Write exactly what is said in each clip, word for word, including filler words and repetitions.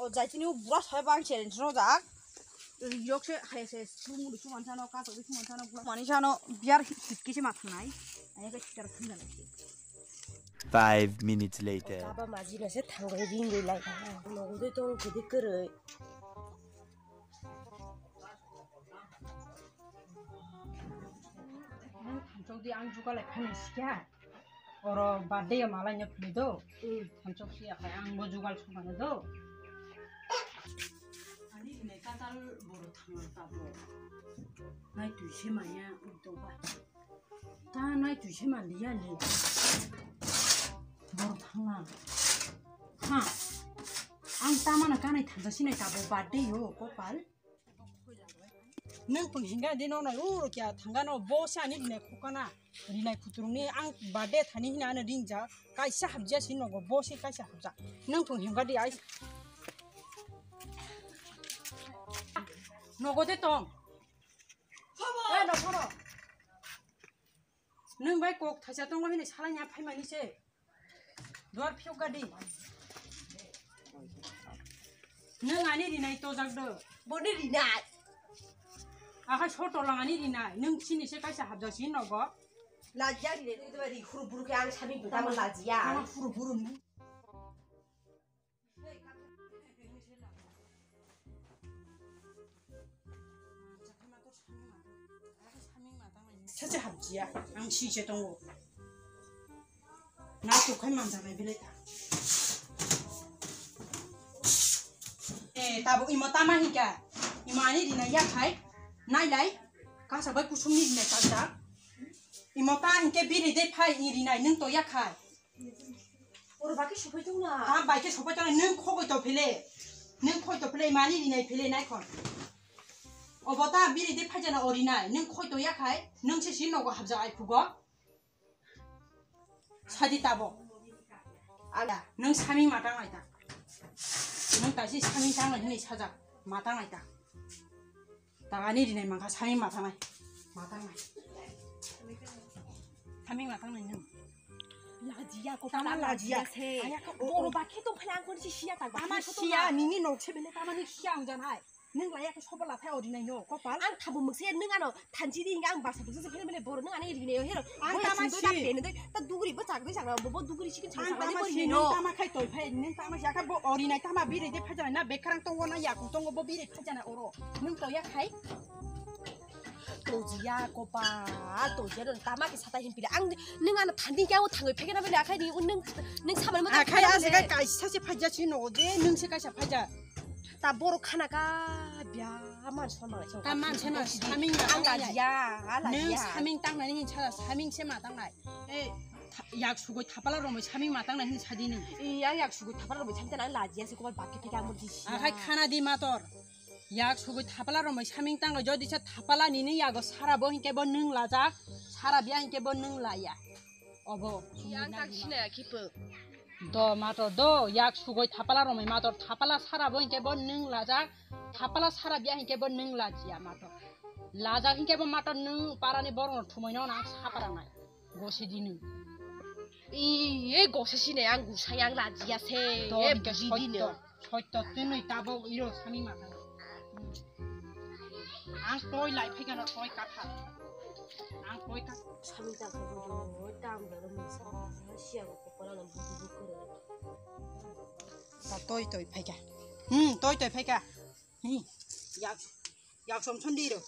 O jaitini o bura soi bang challenge rojak. Yok se hai se sum mudu sum mansano, kato sum mansano, bura mani sano, biar hitkisi mathnai. Ani ke char khun janai se. Five minutes later. Baba maji na se thangai ring ring lai. Nogo de tong kedi kerei. Ang thanchok di ang jugalai phani sikya. Oro birthday ya malai nya phuli do. Hmm. Thanchok si akai ang bo jugal sumana do. Ani ne katal boro thangna tabo. Nai tui se manya uk do ba. Ta nai tui se maliya le. Boro thangna. Ha. Ang tamana kanai thangja sinai tabo birthday yo kopal. Nwng pung hinga di no nai uro kya thanga no bo se ani rinai khokana. Rinai phuturung ni ang birthday thani hina ano ringjak. Kaisa habjia si nogo bo se kaisa habjak. Nwng pung hinga di ai. Nogo de tong. Eh, no, no. Nwng bai kok thaisa tongo hini salai ya phaimani se. Duar phiyok gadi. Nwng ani rinai tojak do. Boni rinai. Akhai soto lang ani rinai. Nwng sini se kaisa habjak si nogo. Lajia rinai twi twi ri huru buru ke ang sami buta mo lajia. Ang huru buru ni. Sacha habjia, ang sise tongo. Na tukhai manjaknai belai ta. Eh, tabuk imo tama hinka. Imo ani rinai yakhai. Nailai. Kasa bai kusung ni rinai kasa. Imo ta hinke biri de phai i rinai nwng to yakhai. Oro baki sopai tong na. Ta bai ke sopai tong na, nwng khogoi to phele. Nwng khoi to phele, mani rinai phele nai khon. Obo ta biri de phai jana o rinai, nwng khoi to yakhai, nwng se si nogo habjak ai phugo. Sadi tabo. Ala. Nwng sami matang ai ta. Nwng ta si sami tang ai hinui sajak, matang ai ta. Tangani rinai mangkha saming matangnai. Matangnai. Saming matangnai nung. Lajiya ko. Tama lajiya se. Aya ko boro bakhe to phela angkon si siya ta. Tama siya nini nok se bele tama ni siya ang janai. Nung laya ko sobo lathai ori nai no kopal. Ang thabo mukse nung ano thanchi di hinga ang basa basa se phele bele boro nung ani rinai hero. Ang tama si. Ta dugri bo chagri chagra bo dugri sikin chagra. Ang tama si nung tama khai toi phai nung tama si aka bo ori nai tama biri de phajana na bekarang tongo na yakung tongo bo biri phajana oro. Nung to ya khai. Tojiya kopa, tojiya don tama ke sata himpila. Ang nung ano thandi kya o thangoi phekena bele akhai ni nung nung samar mo. Akhai ase kai kaisa se phaja si no de nung se kaisa phaja. Ta boro khana ka bia man son ma. Ta man son ma saming ma. Ang la ya, ala ya. Nung saming tang nani cha saming se ma tang nai. Eh, yak sugoi thapala romoi saming ma tang nani sadi nung. Iya yak sugoi thapala romoi saming tang nani lajiya se kopa bakki theke ang mo disi. Akhai khana di mator. Yak sugoi thapala romoi saming tang jodi sa thapala nini yago sara bo hinke bo nung lajak, sara biya hinke bo nung laya. Obo. Yang tak sina ya kipe. Do mator do yak sugoi thapala romoi mator thapala sara bo hinke bo nung lajak, thapala sara biya hinke bo nung lajiya mator. Lajak hinke bo mator nung parani borong thumoi no nang sapara nai. Gosi dinu. Iye gosi sine ang gusai ang lajiya se. To e hingke buji dinu. Sotto, sotto twnwi tabok iro sami mata. Ang toi lai phaikano toi katha. Ang toi katha. Sami ta kha bo dam daro misa siya ko pala no buji bukure. Ta toi toi phaika. Hmm, toi toi phaika. Hmm. Yak, yak som son diro.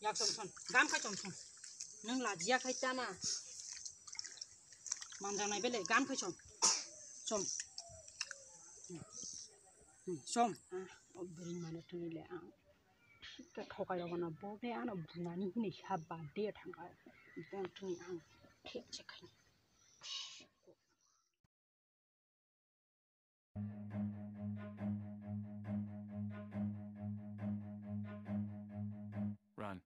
Yak chom chom, gam khai chom chom. Nung lajiya khai tama. Manjang nai bele, gam khai chom. Chom. Hmm. Hmm, chom. Ah, o bring mano tuni le ang. Ka thokai rogo na bo be ano bunani hini sa birthday thangka. Bon tuni ang thik che khai. Run.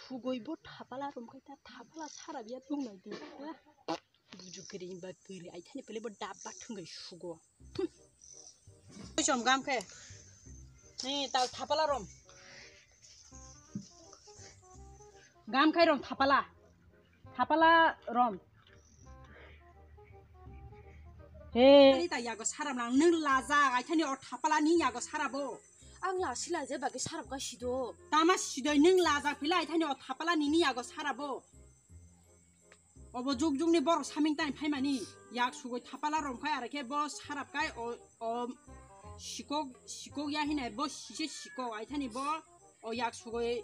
Sugoi bo thapala romkhai ta thapala sara biya thung nai di. Buju kiri ba kiri ai thani pele bo dabba thung gai sugo. Chom gam khe. Ni ta thapala rom. Gam khai rom thapala. Thapala rom. Hey. Ani ta yago sarap lang, nung lajak, aithani o thapala ni yago sarabo. Ang lasi laje bagi sarap ka sido. Tama sidoi nung lajak pila aithani o thapala ni ni yago sarabo. Obo juk juk ni borok saming tai phaimani, yak sugoi thapala romkhai, arekhe bo sarap kai o, o sikok, sikok ya hinai bo sise sikok, aithani bo o yak sugoi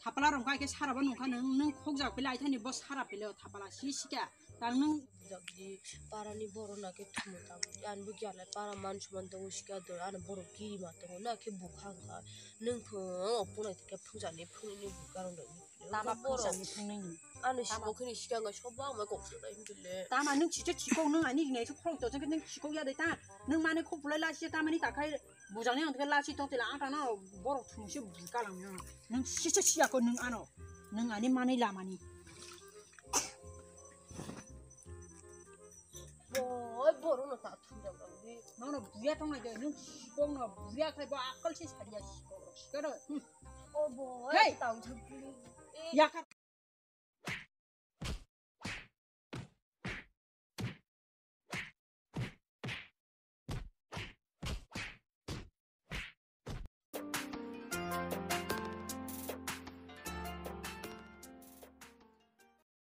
thapala romkhai khe sarabo nungkha nung, nung khokjak pila aithani bo sarap pila o thapala si sika tang nung. Bujak di parani borok na khe thumu tamo, yan bo giyan lai para man suman tongo sika do, ano borok kiri ma tongo na khe bukhang kha, nung phung o punai khe phungjani phunini bukhang rok. Tama borok phungjani phungnini. Ano tama sikok khini sikang ga soba mai kok sa dai himle. Tama nung chicha chikok nung ani nai khorok to jeng nung chikok ya dai ta. Nung mane khok bulai lasi tamani takhai bujang ni ang lasi tong tila ang tano borok thumui se bul kalang nung. Nung chicha chiya ko nung ano. Nung ani mane lamani. Boy, borok no ta thum jang rang di. Nono buya tong nai de nung chikok no buya khai bo akal se sariya chikok rok sikaro. Hmm. O boy, hey! Tang thang puli. Yakar.